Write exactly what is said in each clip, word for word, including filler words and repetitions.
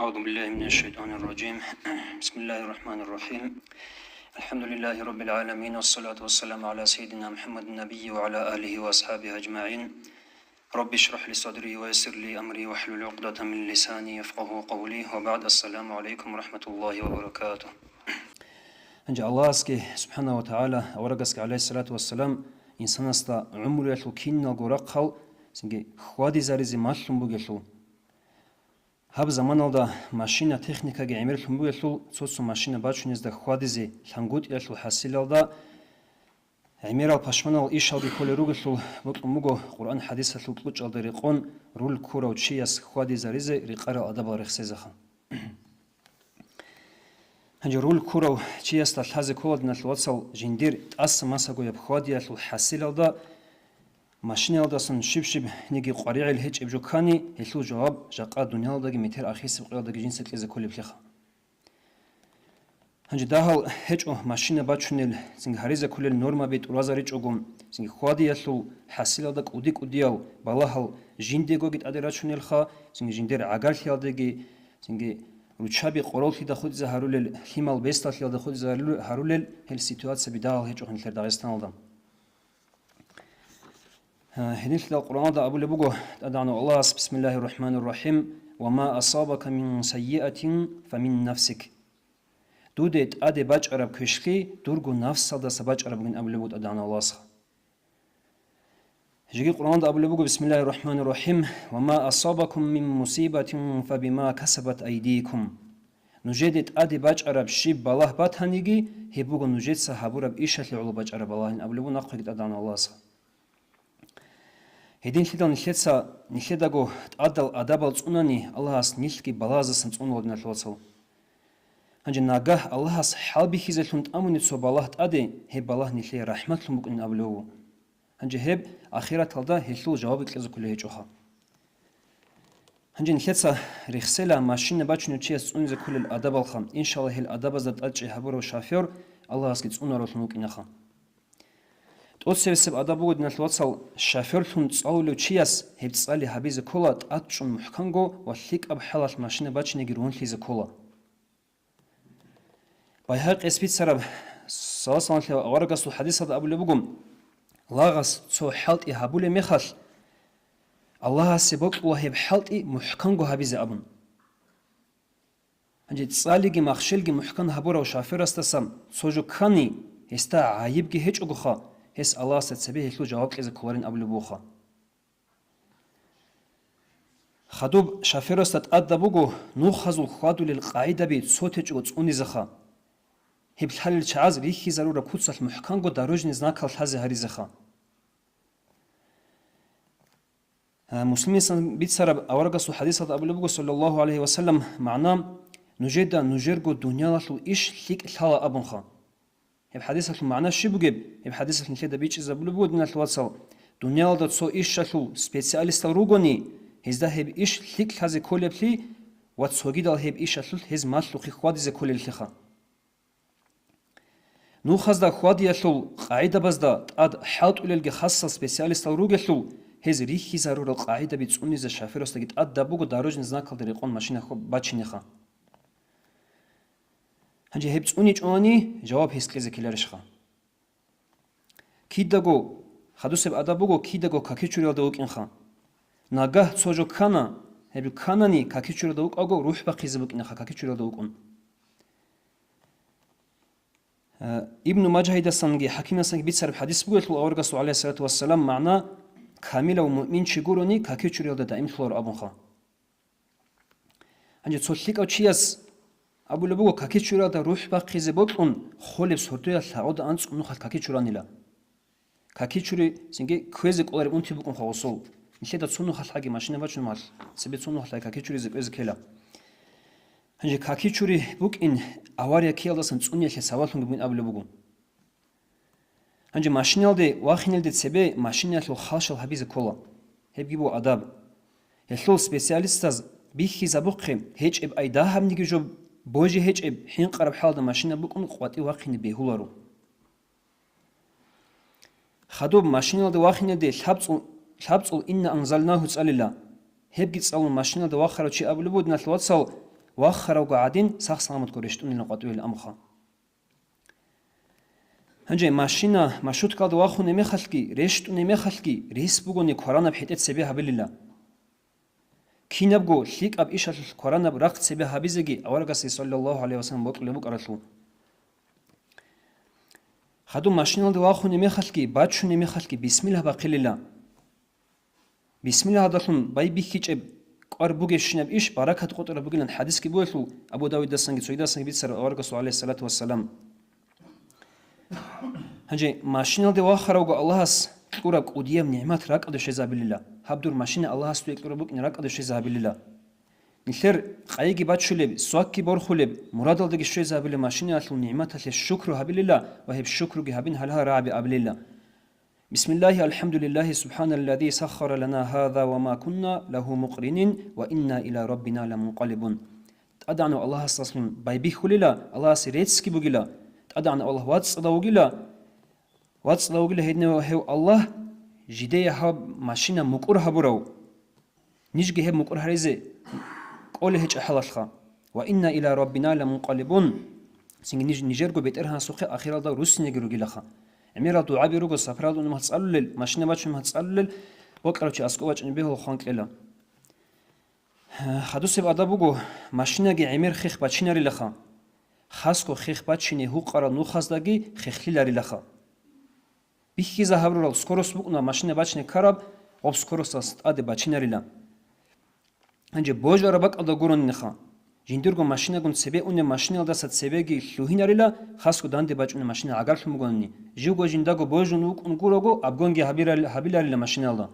أعوذ بالله من الشيطان الرجيم. بسم الله الرحمن الرحيم. الحمد لله رب العالمين، والصلاة والسلام على سيدنا محمد النبي وعلى آله وأصحابه أجمعين. رب اشرح لي صدري ويسر لي أمري واحلل عقدة من لساني يفقهوا قولي، وبعد، السلام عليكم ورحمة الله وبركاته. Гьанже Аллагьасги, субхӀанагьу ва тагӀала, аварагасги, гӀалайгьиссалату вассалам, инсанасда гӀумруялъул киналго рахъал цинги хьвадизаризе малъун бугелъул, гьаб заманалда машина-техникаги гӀемерлъун бугелъул, цо-цо машина бачунезда хьвадизе лъангутӀиялъул хӀасилалда гӀемерал пашманал ишалги кколел ругелъул бокьун буго Къуръан-хӀадисалъул кьучӀалда рекъон руль ккурав чияс хьвадизаризе рекъарал адабал рехсезеха. Гьанже руль ккурав чиясда лъазе ккола, диналъул вацал, жиндир тӀаса-масагояб хьвадиялъул хӀасилалда машинаялдасан щиб-щибниги къваригӀел гьечӀеб жо ккани, гьелъул жаваб жакъа дуниялалдаги метер ахирисеб къоялдаги жинца кьезе кколеблъиха. Гьанже дагьал гьечӀо машина бачунел, цинги гьаризе кколел нормаби тӀуразаричӀого, цинги хьвадиялъул хӀасилалда кӀуди-кӀудиял балагьал жиндиегоги тӀаде рачунелха, цинги жиндер гӀагарлъиялдеги, цинги руччаби къороллъида хутӀизе гьарулел, лъимал бесдаллъиялда хутӀизе гьарулел, гьарулел гьел ситуацияби дагьал гьечӀо нилъер Дагъистаналда. Гьединлъидал Къуръаналда абулеб буго ТӀадегӀанав Аллагьас: «Бисмиллагьир рахӀманир рахӀим. Ва ма асабака мин саййиатин фа мин нафсик». Дуде тӀаде бачӀараб квешлъи дурго нафсалдаса бачӀараб бугин абулеб буго ТӀадегӀанав Аллагьасха. Жеги Къуръаналда абулеб буго: «Бисмиллагьир рахӀманир рахӀим. Ва ма асабакум мин мусибатин фа бима касабат айдикум». Нужеде тӀаде бачӀараб щиб балагь батаниги, гьеб буго нужеца гьабураб ишалъе гӀоло бачӀараб балагьин абулеб буго нахъеги ТӀадегӀанав Аллагьасха. Гьединлъидал нилъеца, нилъедаго тӀадал адабал цӀунани, Аллагьас нилъги балагьаздасан цӀунула, диналъул вацал. Гьанже нагагь Аллагьас хӀалбихьизелъун тӀамуни цо балагь тӀаде, гьеб балагь нилъее рахӀматлъун букӀин абулев вуго. Гьанже гьеб ахираталда гьелъул жаваб кьезе кколей гьечӀоха. Гьанже нилъеца рехсела машина бачунев чияс цӀунизе кколел адабалха. Иншалла, гьел адабазда тӀадчӀей гьабурав шофер Аллагьасги цӀунаравлъун вукӀинаха. ТӀоцебесеб адаб буго, диналъул вацал, шоферлъун цӀалулев чияс гьеб цӀали гьабизе ккола тӀадчӀун мухӀканго ва лъикӀаб хӀалалъ машина бачинеги ругьунлъизе ккола. Байгьакъияс бицараб, саллаллагьу гӀалайгьи ва саллам, аварагасул хӀадисалда абулеб буго: «Лагъас цо хӀалтӀи гьабулеб мехалъ, Аллагьасе бокьула гьеб хӀалтӀи мухӀканго гьабизе», – абун. Гьанже цӀалиги махщелги мухӀкан гьабурав шоферасдасан цо жо ккани, гьесда гӀайибги гьечӀогоха, гьес Аллагьасда цебе гьелъул жаваб кьезе кколарин абулеб бугоха. Хадуб шоферасда тӀадаб буго нухазул хьвадулел къагӀидаби цо течӀого цӀунизеха. Гьеб лъалел чагӀаз рихьизарураб куцалъ мухӀканго дорожный знакал лъазе гьаризеха. Гьа, Муслимисан бицараб аварагасул хӀадисалда абулеб буго, саллаллагьу гӀалайгьи ва саллам, магӀна: «Нужеда нужерго дуниялалъул иш лъикӀ лъала», – абунха. Гьеб хӀадисалъул магӀна щиб бугеб? Гьеб хӀадисалъ нилъеда бичӀчӀизабулеб буго, диналъул вацал, дуниялалда цо ишалъул специалистал ругони, гьезда гьеб иш лъикӀ лъазе кколеблъи ва цогидал гьеб ишалъулъ гьез малъухъе хьвадизе кколеллъиха. Нухазда хьвадиялъул къагӀидабазда тӀад хӀалтӀулелги хасал специалистал ругелъул, гьез рихьизарурал къагӀидаби цӀунизе шоферасдаги тӀадаб буго дорожный знакалда рекъон машина хьо-, бачинеха. Гьанже гьеб цӀуничӀони, жаваб гьес кьезе ккеларищха? Кидаго, хадусеб адаб буго, кидаго какичуриялда вукӀинха. Нагагь цо жо ккана, гьеб кканани, какичуриялда вукӀаго рухӀ бахъизе букӀинаха, какичуриялда вукӀун. Э, Ибну Мажагьидасанги ХӀакимасанги бицараб хӀадис бугелъул аварагасул, гӀалайгьиссалату вассалам, магӀна: «Камилав муъмин чи гурони, какичуриялда даимлъуларо», – абунха. Гьанже цо лъикӀав чияс абулеб буго, какичуриялда рухӀ бахъизе бокьун, холеб сордоялъ лъагӀуда анцӀго нухалъ какичуранила. Какичури цинги кквезе кӀолареб унти букӀунха гъосул. Нилъеда цо нухалъ гьаги машина бачун малъ, цебе цо нухалъ гьаги какичуризе кӀвезе ккела. Гьанже какичури букӀин авария ккеялдасан цӀуниялъе сабаблъунги бугин абулеб буго. Гьанже машиналде вахинелде цебе машинаялъул халщал гьабизе ккола. Гьебги буго адаб. Гьелъул специалистаз бихьизабухъе, гьечӀеб ай дагьабниги жо божи гьечӀеб, хӀинкъараб хӀалда машина букӀун къватӀив вахине бегьуларо. Хадуб машиналде вахинелде лъабцӀул, лъабцӀул «Инна анзалнагьу» цӀалила. Гьебги цӀалун машиналде вахарав чи абулеб буго, диналъул вацал, вахаравго гӀадин, сах-саламатго рещтӀунилан къватӀивилан абунха. Гьанже машина, маршруткалда вахунеб мехалъги, рещтӀунеб мехалъги, рес бугони кваранаб хӀетӀе цебе гьабилила. Кинабго лъикӀаб ишалъулъ кваранаб рахъ цебе гьабизеги аварагасде саллаллагьу гӀалайгьи вассалам бокьулеб букӀаралъул. Хадуб машиналде вахунеб мехалъги, бачунеб мехалъги бисмиллагь бахъилила. Бисмиллагьалдалъун байбихьичӀеб кӀвар бугебщинаб иш баракат къотӀараб бугилан хӀадисги бугелъул, Абу Давудасанги цогидасанги бицараб аварагасул гӀалайгьиссалату вассалам. Гьанже машиналде вахаравго Аллагьас кьураб кӀудияб нигӀмат ракӀалде щвезабилила. Гьаб дур машина Аллагьас дуе кьураб букӀин ракӀалде щвезабилила. Нилъер къайги бачулеб, свакги борхулеб, мурадалдаги щвезабилеб машинаялъул нигӀматалъе шукру гьабилила ва гьеб шукруги гьабин гьалгьал рагӀаби абилила. Бисмиллагьи, алхӀамдулиллагьи, субхӀаналлази саххара лана гьаза ва ма кунна лагьу мукъринин ва инна иля раббина ламункъалибун. ТӀадегӀанав Аллагьасдалъун байбихьулила, Аллагьасе реццги бугила, ТӀадегӀанав Аллагь вацӀцӀадав вугила, вацӀцӀадав вугила гьединав гьев Аллагь, жидее гьаб машина мукӀур гьабурав. Нижги гьеб мукӀур гьаризе кӀолей гьечӀеб хӀалалъха. Ва инна иля раббина ламункъалибун. Цинги ниж нижерго БетӀергьанасухъе ахиралда руссинеги ругилаха. ГӀемерал дугӀаби руго, сапаралда унеб мехалъ цӀалулел, машина бачунеб мехалъ цӀалулел, бокьарав чи аскӀов вачӀунеб бегьулаха хъван кьела. Хадусеб адаб буго, машинаги гӀемер хех бачинарилаха. Хасго хех бачине гьукъарал нухаздаги хехлъиларилаха. Бихьиза гьабурал скорость букӀуна машина бачине ккараб, гъоб скоросталъ тӀаде бачинарила. Гьанже божараб бакӀалда гурониха. Жиндирго машинагун цебе унеб машиналдаса цебеги лъугьинарила, хасго данде бачӀунеб машина гӀагарлъун бугони, живго жиндаго божун вукӀун гурого, обгонги гьабирал-, гьабиларила машиналда.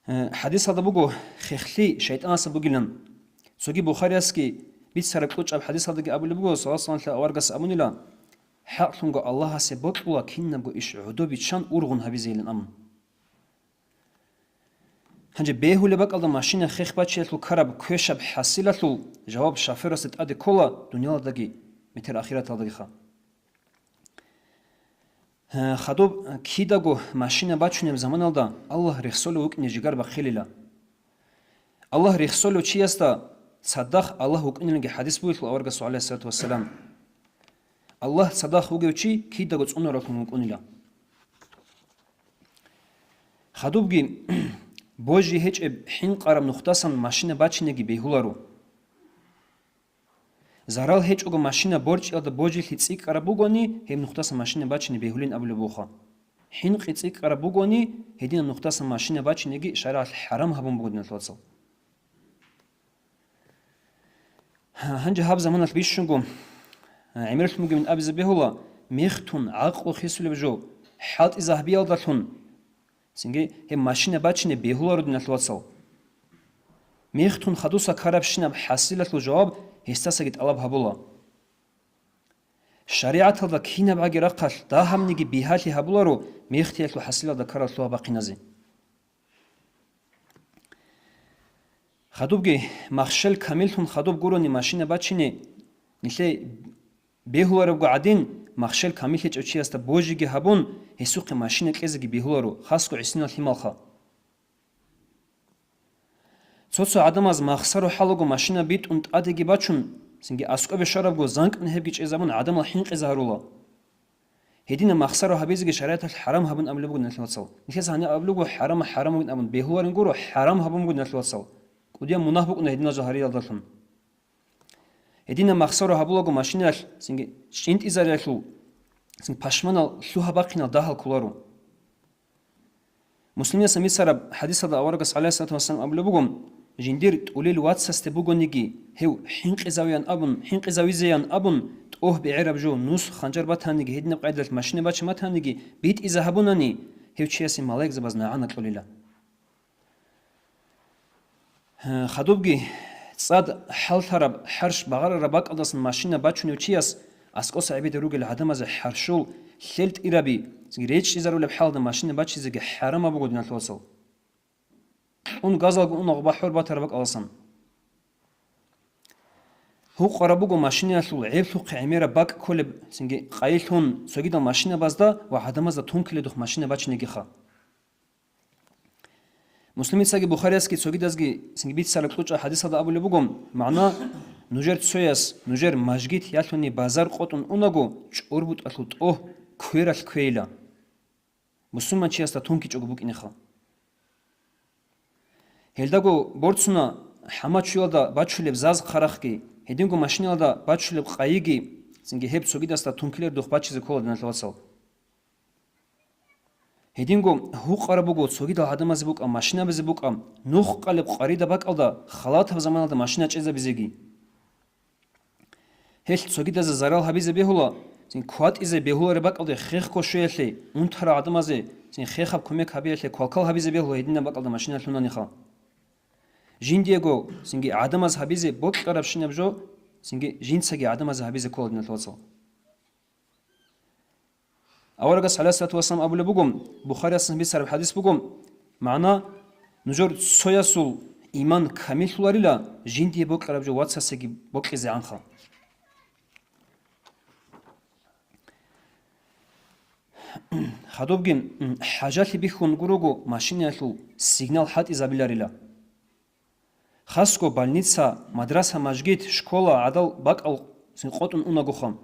Э, хадисалда буго, хехлъи шайтӀанасда бугилан. Цоги Бухариясги бицараб кьучӀаб хадисалдаги абулеб буго, саллаллагьу гӀалайгьи вассалам, аварагас абунила, хӀакълъунго Аллагьасе бокьула кинабго иш гӀодобиччан ургъун гьабизейилан абун. Гьанже бегьулеб бакӀалда машина хех бачиялъул ккараб квешаб хӀасилалъул жаваб шофёрасда тӀаде ккола дуниялалдаги метер ахираталдагиха. Гьа, хадуб кидаго машина бачунеб заманалда Аллагь рехсолев вукӀине жигар бахъилила. Аллагь рехсолев чиясда цадахъ Аллагь вукӀуниланги хадис бугелъул аварагасул гӀалайгьиссалату вассалам. Аллагь цадахъ вугев чи кидаго цӀунараллъун вукӀунила. Хадубги божи гьечӀеб хӀинкъараб нухдасан машина бачинеги бегьуларо. Зарал гьечӀого машина борчӀиялда божилъи цӀикӀкӀараб бугони, гьеб нухдасан машина бачине бегьулин абулеб буха. ХӀинкъи цӀикӀкӀараб бугони, гьединаб нухдасан машина бачинеги шаригӀалъ хӀарам гьабун буго, диналъул вацал. Гьанже гьаб заманалъ бищунго гӀемерлъун бугебин абизе бегьула, мехтун гӀакълу хисулеб жо хӀалтӀизабиялдалъун, цинги гьеб машина бачине бегьуларо, диналъул вацал. Мехтун хадуса ккарабщинаб хӀасилалъул жаваб гьесдасаги тӀалаб гьабула. ШаригӀаталда кинабгӀаги рахъалъ дагьабниги бигьалъи гьабуларо мехтиялъул хӀасилалда ккарал лъугьа-бахъиназе. Хадубги махщел камиллъун хадуб гурони машина бачине, нилъее бегьуларебго гӀадин, махщел камиллъичӀев чиясда божиги гьабун, гьесухъе машина кьезеги бегьуларо, хасго гӀисинал лъималха. Цо-цо гӀадамаз махсаро хӀалаго машина битӀун тӀадеги бачун, цинги аскӀобе щварабго занкӀни гьебги чӀезабун гӀадамал хӀинкъизе гьарула. Гьединаб махсаро гьабизеги шаригӀаталъ хӀарам гьабун абулеб буго, диналъул вацал. Нилъеца гьаниб абулеб буго, хӀарам, хӀарам бугин абун, бегьуларин гуро, хӀарам гьабун буго, диналъул вацал. КӀудияб мунагь букӀуна гьединал жал гьариялдалъун. Гьединаб махсаро гьабулаго машинаялъ цинги чӀинтӀизариялъул, цинги пашманал лъугьа-бахъинал дагьал кколаро. Муслимица бицараб хадисалда аварагас, гӀалайгьиссалату вассалам, абулеб буго, жиндир тӀулел вацасде бугониги, гьев хӀинкъизавеян абун, хӀинкъизавизеян абун, тӀогь бегӀераб жо, нус, ханжар батаниги, гьединаб къайдалъ машина бачи батаниги, битӀизе гьабунани, гьев чиясе малаикзабаз нагӀана кьолила. Гьа, хадубги, цӀад хӀалтӀараб, хӀарщ багъарараб бакӀалдасан машина бачунев чияс аскӀоса гӀебеде ругел гӀадамазе хӀарщул, лъел тӀираби, речӀчӀизарулеб хӀалда машина бачизеги хӀарамаб буго, диналъул вацал. Кьун газалго унагъ бахӀор батараб бакӀалдасан. Гьукъараб буго машинаялъул гӀеблъухъе гӀемераб бакӀ кколеб, цинги къайилъун цогидал машинабазда ва гӀадамазда тункиледухъ машина бачинегиха. Муслимицаги Бухариясги цогидазги цинги бицараб кьучӀа хадисалда абулеб буго, магӀна: нужер цояс нужер мажгит ялъуни базар къотӀун унаго, чӀорбутӀалъул тӀогь квералъ кквейила, мусулманчиясда тункичӀого букӀинеха. Гьелдаго борцуна хӀамачуялда бачулеб заз хъарахъги, гьединго машинаялда бачулеб къайиги, цинги гьеб цогидасда тункилер духъ бачизе ккола, диналъул вацал. Гьединго гьукъараб буго цогидал гӀадамазе букӀа, машинабизе букӀа, нух къалеб къваридаб бакӀалда халатаб заманалда машина чӀезабизеги. Гьелъ цогидазе зарал гьабизе бегьула, цин кватӀизе бегьулареб бакӀалде хехго щвеялъе, унтарал гӀадамазе цин хехаб кумек гьабиялъе квалквал гьабизе бегьула гьединаб бакӀалда машина лъунаниха. Жиндиего цинги гӀадамаз гьабизе бокьарабщинаб жо, цинги жинцаги гӀадамаз гьабизе ккола, диналъул вацал. Аварагас, гӀалайгьиссалату вассалам, абулеб буго, Бухарияс бицараб хадис буго, магӀна: нужер цоясул иман камиллъуларила, жиндие бокьараб жо вацасеги бокьизегӀанха. Хадубги, м, хӀажалъи бихьун гурого машинаялъул сигнал хӀатӀизабиларила. Хасго больница, мадраса, мажгит, школа гӀадал бакӀал цин къотӀун унагоха.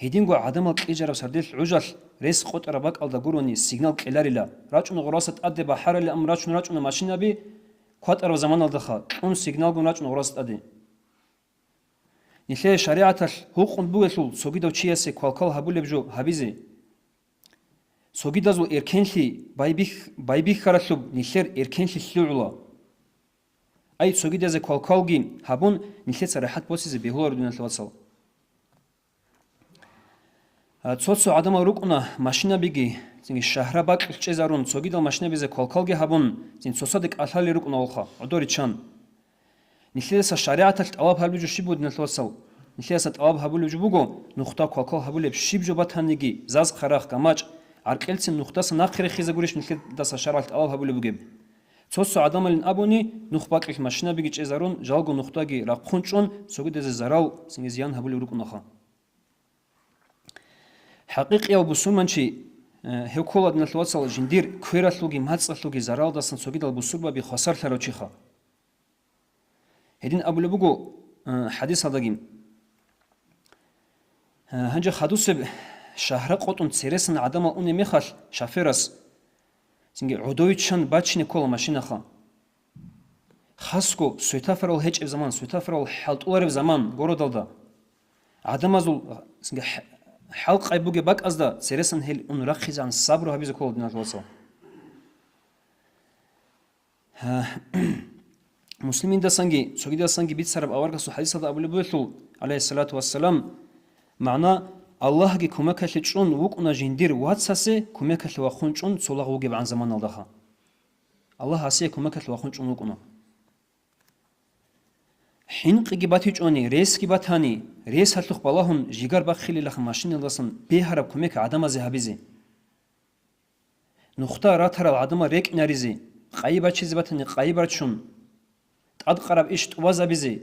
Гьединго гӀадамал кьижараб сардилъ гӀужалъ рес къотӀараб бакӀалда гурони сигнал кьеларила, рачӀуна гъураса тӀаде бахӀарали, амма рачун рачӀуна машинаби кватӀараб заманалдаха, кьун сигналгун рачӀуна гъураса тӀаде. Нилъее шаригӀаталъ гьукъун бугелъул цогидав чиясе квалквал гьабулеб жо гьабизе. Цогидазул эркенлъи байбих-, байбихьаралъуб нилъер эркенлъи лъугӀула. Ай, цогидазе квалквалги гьабун, нилъеца рахӀат босизе бегьуларо, диналъул вацал. А, цо-цо гӀадамал рукӀуна машинабиги, цинги шагьра бакьулъ чӀезарун, цогидал машинабизе квалквалги гьабун, цин цоцаде кӀалъалел рукӀуна гьалха, гӀодор риччан. Нилъеца шаригӀаталъ тӀалаб гьабулеб жо щиб буго, диналъул вацал? Нилъеца тӀалаб гьабулеб жо буго, нухда квалквал гьабулеб щиб жо батаниги, заз, хъарахъ, гамачӀ, гӀаркьилцин нухдаса нахъе рехизе гурищ нилъедаса шаргӀалъ тӀалаб гьабулеб бугеб? Цо-цо гӀадамалин абуни, нух бакьилъ машинабиги чӀезарун, жалго нухдаги рахъун чӀун, цогидазе зарал, цинги зиян гьабулеб рукӀунаха. ХӀакъикъияв бусурманчи, э, гьев ккола, диналъул вацал, жиндир квералъулги мацӀалъулги заралдасан цогидал бусурбаби хвасарлъарав чиха. Гьедин абулеб буго, э, хадисалдаги: «Э, гьанже хадусеб шагьра къотӀун цересан гӀадамал унеб мехалъ, шоферас цинги гӀодовиччан бачине ккола машинаха. Хасго светофорал гьечӀеб заман, светофорал хӀалтӀулареб заман городалда, гӀадамазул цинги хӀ-, хӀалкъай бугеб бакӀазда цересан гьел ун рахъизегӀан сабру гьабизе ккола, диналъул вацал». Гьа, Муслиминдасанги цогидасанги бицараб аварагасул хадисалда абулеб бугелъул, гӀалайгьиссалату вассалам, магӀна: «Аллагьги кумекалъе чӀун вукӀуна жиндир вацасе кумекалъе вахъун чӀун цо лагъ вугебгӀан заманалдаха». Аллагь гьасие кумекалъе вахъун чӀун вукӀуна. ХӀинкъиги батичӀони, ресги батани, рес гьалъухъ балагьун жигар бахъилилаха машиналдасан бегьараб кумек гӀадамазе гьабизе. Нухда ратарал гӀадамал рекӀинаризе, къайи бачизе батани, къайи бачун, тӀадкъараб иш тӀубазабизе.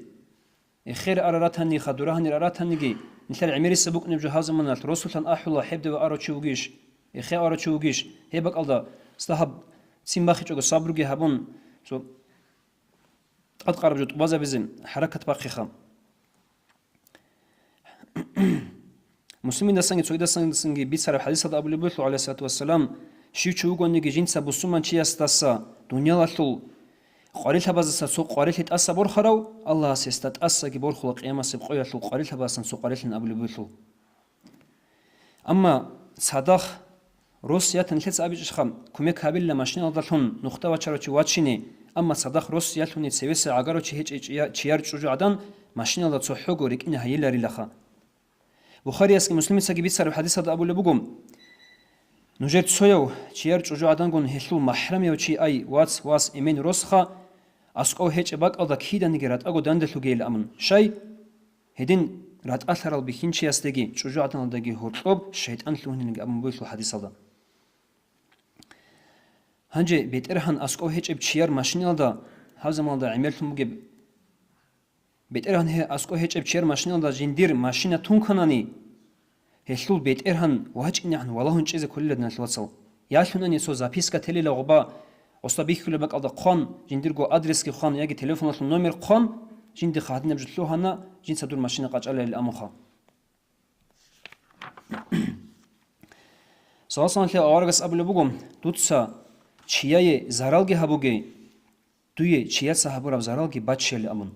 Эхер ара ратани, хадур гьанир ара ратаниги, нилъер гӀемерисеб букӀунеб жо гьаб заманалъ росулъан ахӀула, гьеб деве арав чи вугищ, эхе арав чи вугищ, гьеб бакӀалда стагьаб цин бахичӀого сабруги гьабун, цо тӀадкъараб жо тӀубазабизе хӀаракат бахъиха. Муслимидасанги цогидасанги бицараб хадисалда абулеб бугелъул, гӀалайгьиссалату вассалам, щив чи вугониги жинца бусурманчиясдаса дуниялалъул къварилъабаздаса цо къварилъи тӀаса борхарав, Аллагьас гьесда тӀасаги борхула къиямасеб къоялъул къварилъабаздасан цо къварилъин абулеб бугелъул. Амма цадахъ рос ятани лъеца абичӀищха, кумек гьабилла машиналдалъун нухда вачарав чи вачине, амма цадахъ рос ялъуни цевеса гӀагарав чи гьечӀей чия-, чияр чӀужугӀадан машиналда цохӀого рикӀкӀине гьайиларилаха. Бухариясги Муслимицаги бицараб хадисалда абулеб буго: «Нужер цояв чияр чӀужугӀадангун гьелъул махӀрамияв чи, ай, вац, вас, эмен, росха, аскӀов гьечӀеб бакӀалда киданиги ратӀаго данделъугейилан», – абун. Щай? Гьедин ратӀалъарал бихьинчиясдаги чӀужугӀаданалдаги гьоркьоб шайтӀан лъугьинилинги абун бугелъул хадисалда. Гьанже бетӀергьан аскӀов гьечӀеб чияр машиналда гьаб заманалда гӀемерлъун бугеб. БетӀергьан гье аскӀов гьечӀеб чияр машиналда жиндир машина тунканани, гьелъул бетӀергьан вачӀинегӀан валагьун чӀезе кколила, диналъул вацал. Ялъунани цо записка телила гъоба, Гъосда бихьулеб бакӀалда хъван, жиндирго адресги хъван яги телефоналъул номер хъван, жиндихъа гьадинаб жо лъугьана, жинца дур машина къачӀаларил амуха. Саллаллагьу гӀалайгьи ва саллам аварагас абулеб буго: «Дуца чияе заралги гьабуге, дуе чияца гьабураб заралги баччейилан», – абун.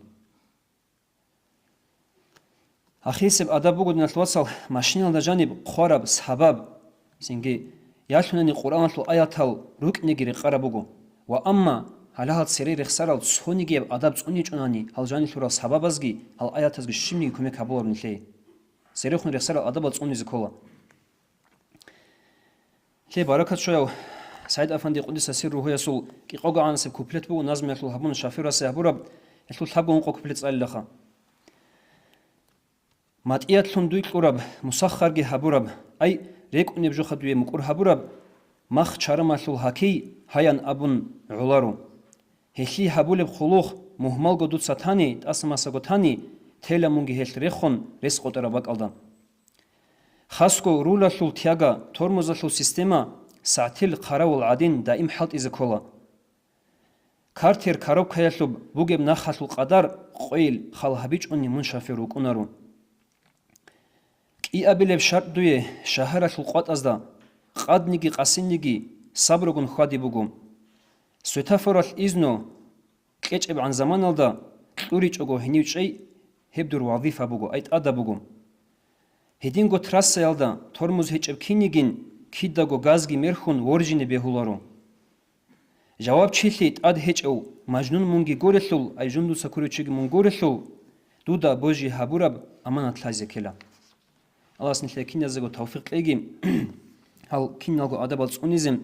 Ахирисеб адаб буго, диналъул вацал, машиналда жаниб хъвараб сабаб, цинги ялъунани Къуръаналъул аятал рукӀниги рекъараб буго. Ва амма гьале гьал цере рехсарал цонигияб адаб цӀуничӀунани, гьал жанилъурал сабабазги, гьал аятазги щибниги кумек гьабуларо нилъее. Церехун рехсарал адабал цӀунизе ккола. Лъе баракат щваяв СагӀид-афанди, къуддиса сирругьуясул кӀикъого гӀанасеб куплет буго назмуялъул гьабун шофёрасе гьабураб, гьелъул лъабго ункъо куплет цӀалилаха. МатӀиялъун дуй кьураб, мусаххарги гьабураб, ай, рекӀунеб жоха дуе мукӀур гьабураб, мах чарамалъул гьакий гьаян абун гӀоларо. Гьелъие гьабулеб хъулухъ мугьмалго дуца тани, тӀаса-масаго тани, тела мунги гьелъ рехун рес къотӀараб бакӀалда. Хасго рулалъул тяга, тормозалъул система сагӀтил хъаравул гӀадин даим хӀалтӀизе ккола. Картер коробкаялъуб бугеб нахалъул къадар къойил хал гьабичӀони мун шофёр вукӀунаро. КӀиабилеб шартӀ дуе шагьаралъул къватӀазда къадниги къасинниги сабругун хьвади буго. Светофоралъ изну кьечӀебгӀан заманалда кьуричӀого гьенив чӀей, гьеб дур вазифа буго, ай тӀада буго. Гьединго трассаялда тормоз гьечӀеб кинигин, кидаго газги мерхун воржине бегьуларо. Жавабчилъи тӀад гьечӀев мажнун мунги гурелъул, ай жундуца курев чиги мун гурелъул, дуда божи гьабураб аманат лъазе ккела. Аллагьас нилъее киназего тавфикъ кьеги, гьал киналго адабал цӀунизе.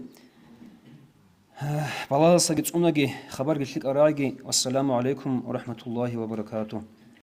Балагьасаги цӀунаги, хабарги лъикӀал рагӀиги. Вассаламу гӀалайкум ва рахӀматуллагьи ва баракатугь.